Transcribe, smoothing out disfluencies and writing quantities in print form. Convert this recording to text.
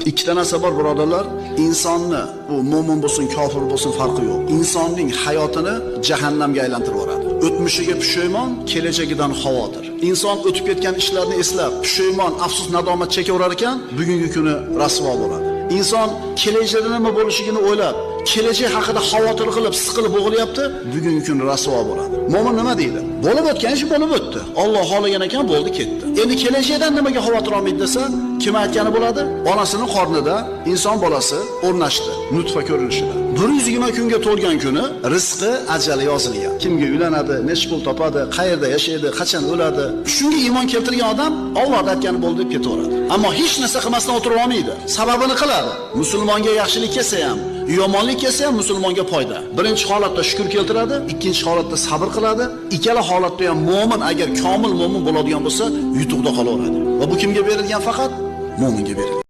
Ikkita narsa bor birodarlar, insonni u mo'min bo'lsin, kofir bo'lsin farqi yo'q. Insonning hayotini jahannamga aylantirib yuboradi. O'tmishiga pushaymon, kelajagidan xavotir. Inson o'tib ketgan ishlarni eslab, pushaymon, afsus, nadomat chekaverar ekan, bugungi kuni rasvo bo'ladi. Inson kelajakda nima bo'lishini o'ylab, kelajak haqida xavotir qilib, siqilib bo'g'ilyapti, bugungi kun rasvo bo'ladi. Mo'min nima deydi? Bo'lib o'tgan ish bo'lib o'tdi. Alloh xohlagan ekan, bo'ldi, ketdi. Endi kelajakdan nimaga xavotir olmaydi desa, kim aytgani bo'ladi? Onasining qornida inson bolasi o'rnashdi, nutfa ko'rinishida. 120 kunga to'lgan kuni rizqi, ajali yozilgan. Kimga uylanadi, necha pul topadi, qayerda yashaydi, qachon o'ladi. Shunga iymon keltirgan odam Alloh aytgani bo'ldi deb ketaveradi. Ammo hech narsa qilmasdan o'tirib olmaydi. Sababini qiladi. Musulmonga yaxshilik kelsa ham, yomonlik kelsa ham musulmonga foyda. Birinchi holatda shukr keltiradi, ikkinchi holatda sabr qiladi. Ikkala holatda ham mo'min agar komil mo'min bo'ladigan bo'lsa, yutuqda qolaveradi. Va bu kimga berilgan faqat? Mo'minga berilgan.